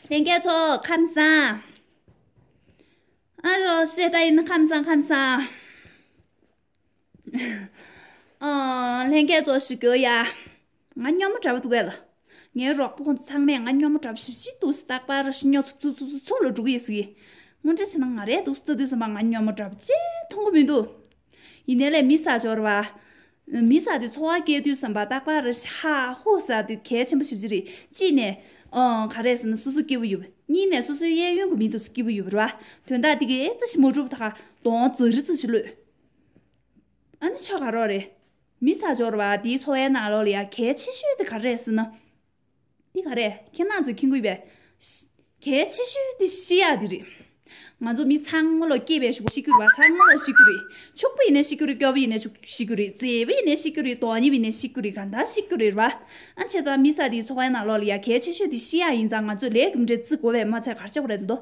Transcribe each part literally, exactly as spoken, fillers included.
ལྷན་རྒྱས་ཚོ་ཁམས་བཟང་། ཨ་རོ་ཤེས་ད་ཡིན་ན་ཁམས་བཟང་ཁམས་བཟང་། ཨ། ལྷན་རྒྱས་ཚོ་ཞུ་རྒྱུ་ཡ། ང་སྨྱོན་མོ་འདྲ་པོ་འདུག་གས་ལ། ངའི་རོགས་པ་ཁོང་ཚོ་ཚང་མས་ང་སྨྱོན་མོ་འདྲ་པོ་ཞེ་པོ་ཅིག་འདུག་ཟེར། རྟག་པར་སྨྱོ་ཚུབ་ཚུབ་ཚུབ་ཚུབ་ཚུབ་ལ་འགྲོ་གི་ཡོད་ཟེར་གི། དངོས་འབྲེལ་བྱས་ན་ང་རས་འདུག་ཟེར་ལྟ་དུས་ཙམ་པ་ང་སྨྱོན་མོ་འདྲ་པོ་ཅིག་མཐོང་གི་མི་འདུག། ཡིན་ནའི་ལས་མི་ཟ་འབྱོར་བ། མི་ཟ་དེ་འཚོ་བ་སྐྱེལ་དུས་ཙམ་པ་རྟག་པར་ཧ་ཧུ་ཟ་དེ་གལ་ཆེན་པོ་ཞེ་པོ་ཅིག་རེད། གཅིག་ནས། ཨང་། ག་རེ་ཟེར་ན་སོ་སོ་སྐྱིད་པོ་ཡོད། གཉིས་ནས་སོ་སོའི་གཡས་གཡོན་གྱི་མི་དེ་ཚོ་སྐྱིད་པོ་ཡོད་པ་རེད་བ། དོན་དག་དེ་གའི་ཙི་ཞིག་མ་འགྲུབ་ད་གདོང་ཙི་རི་ཙི་ཞིག་གློད། ཨ་ནི་ཆོ་ག་རོགས་རེད། མི་ཟ་འབྱོར་བ་དེའི་འཚོ་བའི་ནང་ལོགས་ལ་ཡ་གལ་ཆེ་ཤོས་དེ་ག་རེ་རེད་ཟེར་ན། འདི་ག་རེད། ཁྱེད་རང་ཚོས་མཁྱེན་གྱི་ཡོད་པས། གལ་ཆེ་ཤོས་དེ་ཤི་ཡག་དེ་རེད། ང་ཚོ་མི་ཚང་མ་ལོ་སྐྱེས་པའི་གཞུག་གུ་ཤི་གི་རེད་བ། ཚང་མ་ལོ་ཤི་གི་རེད། ཕྱུག་པོ་ཡིན་ནའི་ཤི་གི་རེད། སྐྱོ་པོ་ཡིན་ནའི་ཤི་གི་རེད། མཛེས་པོ་ཡིན་ནའི་ཤི་གི་རེད། དོན་གཉེར་བ་ཡིན་ནའི་ཤི་གི་རེད། གང་ལྟར་ཤི་གི་རེད་བ། ཨ་བྱས་ཙང་མི་ཟ་དེའི་འཚོ་བའི་ནང་ལོགས་ལ་ཡ་གལ་ཆེ་ཤོས་དེ་ཤི་ཡག་ཡིན་ཙང་ང་ཚོས་ལས་རྒྱུ་འབྲས་བརྩི་དགོས་པས་མ་ཚད་ག་རེ་བྱེད་དགོས་རེད་འདུག།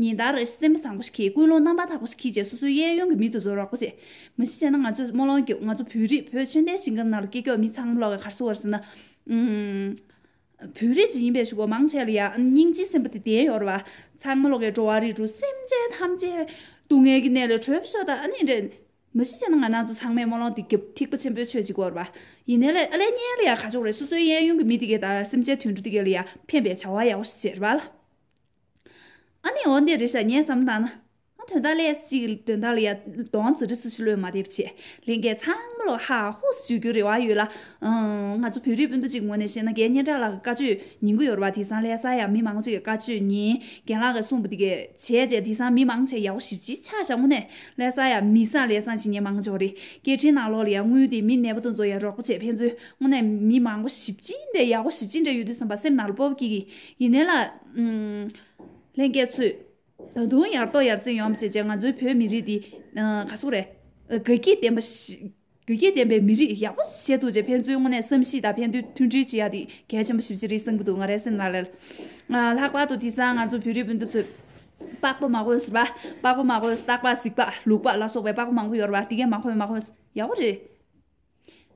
ཉིན་ལྟར་སེམས་པ་བཟང་པོ་ཞིག་གིས། ཀུན་སློང་རྣམ་པར་དག་པ་ཞིག་གིས་བྱས། སོ་སོའི་གཡས་གཡོན་གྱི་མི་དེ་ཚོར་རོགས་པ་བྱས། མ་གཞི་བྱས་ན་ང་ཚོས་སྨོན་ལམ་རྒྱབ། ང་ཚོ་བོད་རིགས་བོད་ཆོས་ལྡན་ཞིང་ཁམས་ནང་ལ་སྐྱེས་སྐྱེ་མི་ཚང་མ་ལོག་གིས་ག་རེ་ཟེར་བ་རེད་ཟེར་ན། ཨུམ། བོད་རིགས་ཅིག་ཡིན་པའི་གཞུག་གུ་མང་ཆེ་ལ་ཡ་སྙིང་རྗེའི་སེམས་པ་དེ་ལྡན་ཡོད་རེད་བ། ཚང་མ་ལོག་གིས་འགྲོ་བ་རིགས་དྲུག་སེམས་ཅན་ཐམས་ཅད་སྡུག་བསྔལ་གྱི་གནས་ལས་གྲོལ་ཤོག་དང་། ཨ་ནི་འདྲ། མ་གཞི་བྱས་ན་ང་རང་ཚོ་ཚང་མས་སྨོན་ལམ་དེ་རྒྱབ། ཐེག་པ་ཆེན་པོའི་ཆོས་ཅིག་དགོས་རེད་བ། ཡིན་ནའི་ལས་ཨ་ལས་ཉན་ལ་ཡ་ག་ཅོག་རེད། སོ་སོའི་གཡས་གཡོན་གྱི་མི་དེ་གས་དང་སེམས་ཅན་དུད་འགྲོ་དེ་གས་ལ་ཡ་ཕན་པའི་བྱ་བ་ཡག་པོ་ཞིག་བྱས་རེད་བ་ལ། ཨ་ནི་འོ་འདི་རེད་ཤག། ངས་བསམ་བཏང་ན། ཨ་དོན་དག་ལས་ཅིག་དོན་དག་ལ་ཡ་གདོང་ཙི་རི་ཙི་ཞིག་གློད་མ་བསྡད་པ་བྱས། ལྷན་རྒྱས་ཚང་མ་ལོ་ཧ་ཧུ་ཞུ་རྒྱུའི་རེ་བ་ཡོད་ལ། ཨང་། ང་ཚོ་བོད་རིགས་སྤུན་ཟླ་གཅིག་ངོས་ནས་བཤད་ན། རྒན་སྙན་གྲགས་ལགས་ཀྱི་བཀའ་ཆོས་ཉན་གྱི་ཡོད་རེད་བ། དེང་སང་ལྷ་ས་ཡ་མི་མང་པོ་ཅིག་གིས་བཀའ་ཆོས་ཉན། རྒན་ལགས་ཀྱིས་གསུངས་པ་དེ་གས་བྱས་བྱས། དེང་སང་མི་མང་ཆེ་ཡག་པོ་ཞེ་པོ་ཅིག་ཆགས་ཤག། དངོས་གནས་ལྷ་ས་ཡ་མི་བཟང་ལས་བཟང་བྱེད་མཁན་མང་ཆེ་བ་རེད། སྐད་འཕྲིན་ནང་ལོགས་ལ་ཡ་དངུལ་དེ་མི་ནད་པ་དེ་ཚོ་ཡ་རོགས་པ་བྱས། ཕན་ཚུན་དངོས་གནས་མི་མང་པོ་ཞེ་པོ་ཅིག་འདི་ཡག་པོ་ཞེ་པོ་ཅིག་འདྲ་ཡོད་དུས་ཙམ་པ་སེམས་ནང་ལ་སྤོབས་པ་སྐྱེ་གི། ཡིན་ནའི་ལ། ཨུམ། ལྷན་རྒྱས་ཚོས་ད་དུང་ཡར་རྡོ་ཡར་རྩེ་ཡོང་བ་བྱས་བྱས། ང་ཚོའི་བོད་མི་རིགས་འདི། ཨ། ག་ཟེར་དགོས་རེད། དགའ་སྐྱིད་ལྡན་པ་ཞིག། དགའ་སྐྱིད་ལྡན་པའི་མི་རིགས་ཡག་པོ་ཞིག་བྱས་འདུག་ཅེས་ཕན་ཚུན་དངོས་གནས་བསམ་ཤེས་དང་ཕན་ཚུན་མཐུན་སྒྲིལ་བྱེད་ཡ་དེ་གལ་ཆེན་པོ་ཞེ་པོ་ཅིག་རེད་བསམ་གྱི་འདུག། ང་རའི་སེམས་ནང་ལ། ཨ། ལྷག་པར་དུ་དེང་སང་ང་ཚོ་བོད་རིགས་སྤུན་ཟླ་ཚོས་པགས་པ་མ་གོས་ཟེར་བ། པགས་པ་མ་གོས། རྟག་པར་གཟིག་པ། ལུག་པ་ལ་སོགས་པའི་པགས་པ་མང་པོ་ཡོད་རེད་བ། དེ་གས་མ་གོས། མ་གོས། ཡག་པོ་རེད།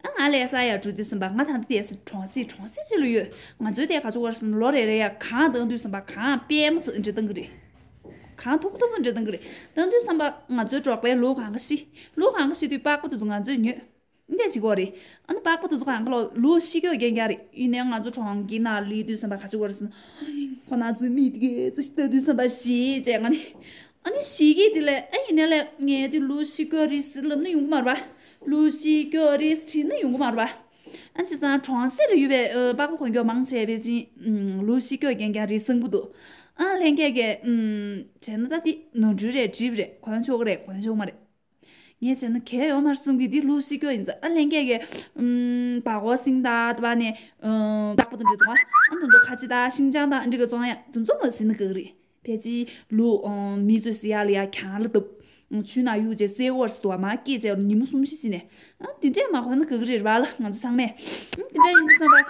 ཨ། ང་ལྷ་ས་ཡར་འགྲོ་དུས་ཙམ་པ། ང་ད་ལྟ་དེ་སུ་གྲོང་གསེབ། གྲོང་གསེབ་ཅིག་ལ་ཡོད། ང་ཚོའི་དེ་ག་ཚོད་བར་སོང་ལོ་རེ་རེ་ཡ་གངས་བཏང་དུས་ཙམ་པ། གངས་དཔེ་མ་ཚོད་འདྲ་བཏང་གི་རེད། གངས་མཐུག་པོ་མཐུག་པོ་འདྲ་བཏང་གི་རེད། བཏང་དུས་ཙམ་པ་ང་ཚོའི་གྲོགས་པོས་ལུག་གང་ག་ཤི། ལུག་གང་ག་ཤི་དུས་པགས་པ་དེ་ཚོ་ང་ཚོས་ཉོས། འདི་འདྲ་བྱེད་ཀྱི་ཡོད་རེད། ཨ་ནི་པགས་པ་དེ་ཚོ་གང་ག་ལོ་ལུག་ཤི་སྐྱོ་རྐྱང་རྐྱང་རེད། ཡིན་ནའི་ང་ཚོ་གྲོང་ཁྱེར་ནང་སླེབས་དུས་ཙམ་པ་ག་ཚོད་བར་སོང་། ཁོ་ན་ཚོའི་མི་དེ་གས་ཙི་ཞིག་ལྟ་དུས་ཙམ་པ་ཞེད་བྱས། ང་ནི། ཨ་ནི་ཞིག་གིས་དེ་ལས། ཨ། ཡིན་ནའི་ལས་ངས་དེ་ལུག་ཤི་སྐྱོ་རེད་ཟེར་ལབ་ན་ཡོང་གི་མ་རེད་བ། ལུག་ཤི་སྐྱོ་རེད་ཟེར་དྲིས་ན་ཡོང་གི་མ་རེད་བ། ཨ། བྱས་ཙང་གྲོང་གསེབ་ལ་ཡོད་པའི། ཨ། པགས་པ་གོན་རྒྱུ་མང་ཆེ་བས་ཅིག། ཨུམ། ལུག་ཤི་སྐྱོ་རྐྱང་རྐྱང་རེད་བསམ་གྱི་འདུག། ཨ། ལྷན་རྒྱས་ཀྱིས། ཨུམ། བྱས་ན་ད་དེ་ནོར་འཁྲུལ་རེད། འགྲིག་པ་རེད། གོན་ཆོག་གི་རེད། གོན་ཆོག་མ་རེད། ངས་བྱས་ན་གལ་ཡོད་མ་རེད་བསམ་གྱི། འདི་ལུག་ཤི་སྐྱོ་ཡིན་ཙང་། ཨ། ལྷན་རྒྱས་ཀྱིས། ཨུམ། སྦ་ཀོ་སིང་དང་དེ་བ་ནས། ཨུམ། པགས་པ་དེ་འདྲ་འདུག་ཨ། ཨ། དེ་ཚོ་ཁ་ཆེ་དང་ཤིང་ཅང་དང་འདི་ག་བཙོང་ཡ་དེ་ཚོ་མ་ཟིན་ན་དགའ་གི་རེད། ཕལ་ཆེར་ལུག། ཨང་། མི་ཚོས་ཟ་ཡ་ལ་ཡ་གྱང་ལ་བཏབ། ཆུ་ནང་གཡུགས་བྱས་སེལ་བར་སུ་དུ་བ་མ་སྐྱེས་བྱས་ཉིན་མོ་གསུམ་བཞི་ཕྱིན་ནས། ཨ། དེ་འདྲས་མ་གོན་ན་དགའ་གི་རེད་བ་ལ། ང་ཚོ་ཚང་མས། ཨ། དེ་འདྲས་ཡིན་དུས་ཙམ་པ།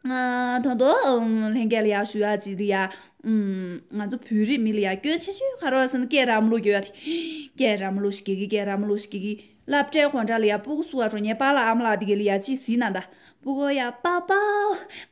ཨ། ད་དུང་། ཨང་། ལྷན་རྒྱས་ལ་ཡ་ཞུ་ཡ་ཅིག་རེད་ཡ། ཨུམ། ང་ཚོ་བོད་རིགས་མི་ལ་ཡ་སྐྱོན་ཆེ་ཤོས་ག་རེ་རེད་ཟེར་ན། སྐད་ར་མ་ལུག་རྒྱག་ཡ་དེ། སྐད་ར་མ་ལུག་ཞིག་རྒྱག་གི། སྐད་ར་མ་ལུག་ཞིག་རྒྱག་གི། སློབ་གྲྭའི་སྒོ་འགྲམ་ལ་ཡ་སྤུ་གུ་བསུ་བ་འགྲོ་མཁན་པཱ་ལགས་ཨ་མ་ལགས་དེ་གས་ལ་ཡ་ཅིག་ཟེར་ན་ད། 不过呀，宝宝，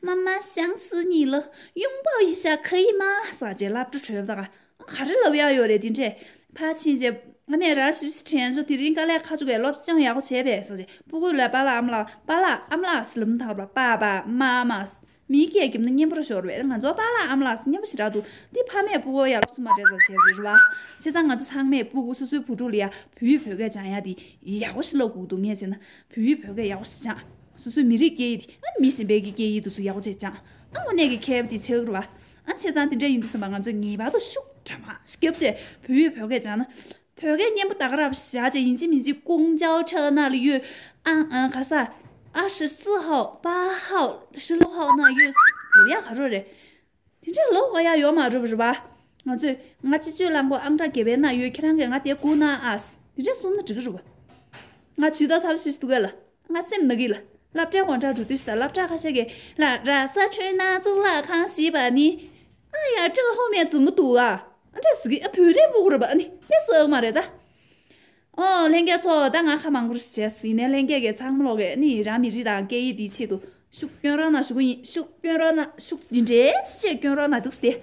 妈妈想死你了，拥抱一下可以吗？ ཟེར་བྱས་སློབ་གྲྭ་བྲོས་པ་ད་ག། ག་རེ་ལབ་ཡག་ཡོད་རེད་དེ་འདྲས། ཕར་ཕྱིན་བྱས། ཨ་མས་ར་ཞུ་ཞིག་དྲན་ཆོག། དེ་རིང་དཀའ་ལས་ཁག་བཅུག་གས་སློབ་སྦྱོང་ཡག་པོ་བྱས་པས་ཟེར་བྱས། སྤུ་གུ་ལ་པཱ་ལགས་ཨ་མ་ལགས། 爸爸，妈妈ཟེར་ལབ་ན་ད་ག་རེད་པ། 爸爸妈妈། མིའི་སྐད་རྒྱབ་ན་སྙན་པོ་ར་ཤོར་བས། ང་ཚོ་པཱ་ལགས་ཨ་མ་ལགས་ཟེར་སྙན་པོ་ཞེ་དྲག་འདུག། འདི་ཕ་མས་སྤུ་གུ་ཡར་སློབ་གསོ་མ་སྤྲད་ཙང་བྱས་པ་རེད་བ། བྱས་ཙང་ང་ཚོ་ཚང་མས་སྤུ་གུ་སོ་སོའི་བུ་ཕྲུག་ལ་ཡ་བོད་ཡིག་བོད་སྐད་སྦྱང་ཡ་དེ་ཡག་པོ་ཞིག་བསླབ་དགོས་འདུག། ངས་བྱས་ན་བོད་ཡིག་བོད་སྐད་ཡག་པོ་ཞིག་སྦྱང་། སོ་སོའི་མི་རིགས་སྐད་ཡིག་དེ། ཨ། མི་གཞན་པའི་གི་སྐད་ཡིག་དེ་ཚོ་ཡག་པོ་བྱས་སྦྱང་། ཨ། དངོས་གནས་ཀྱི་མཁས་པ་དེ་ཆགས་ཀྱི་རེད་བ། ཨ། བྱས་ཙང་དེ་འདྲ་ཡིན་དུས་ཙམ་པ་ང་ཚོས་ངེས་པར་དུ་ཤུགས་དྲག་མ་ཞིག་རྒྱབ་བྱས་བོད་ཡིག་བོད་སྐད་སྦྱང་ན། བོད་སྐད་སྙན་པོ་ད་ག་རང་བཞག་བྱས། 已经已经公交车那里有 ཨ། ཨ། ག་ས། 二十四号、八号、十六号那有 ལབ་ཡག་ག་རེ་རེད། དེ་འདྲ་ལབ་དགོས་ཡག་ཡོད་མ་རེད་པ། རེད་པ། ང་ཚོས། 我去九龙坡 ཨང་གྲངས་བརྒྱད་པའི་ནང་ཡོད། ཁྱེད་རང་གིས་ང་དེ་སྒུག་གནང་ཨ། དེ་འདྲ་གསུངས་ན་འགྲིག་གི་རེད་པ། ང་ཇུས་གཏོགས་ཚ་པོ་ཞིག་འདུག་གས་ལ། ང་སེམས་ན་གི་ལ། སློབ་གྲྭའི་སྒོ་འགྲམ་འགྲོ་དུས་ཤིག་ད་སློབ་གྲྭ་ཁ་ཤས་ཀྱིས་ལ། ราชาชนนา གཙུག་ལག་ཁང་ཞེས་པ་ནི། 哎呀，这个后面怎么读啊？ ཨ། འདྲ་ཟེར་གི། ཨ། བོད་རིགས་སྤུ་གུ་རེད་པ། ཨ་ནི་དཔེ་བསགས་མ་རེད་ད། ཨོ། ལྷན་རྒྱས་ཚོ། ད་ང་ཁ་མང་པོ་ཞིག་བྱས་ཟིན་ནས། ལྷན་རྒྱས་ཀྱིས་ཚང་མ་ལོག་གིས་ནི་རང་མི་རིགས་དང་སྐད་ཡིག་འདིའི་ཆེད་དུ་ཤུགས་སྐྱོན་རོགས་གནང་ཞུ་གི་ཡིན། ཤུགས་སྐྱོན་རོགས་གནང་། ཤུགས་འདི་འདྲའི་ཆེ་སྐྱོན་རོགས་གནང་འདུག་སྟེ།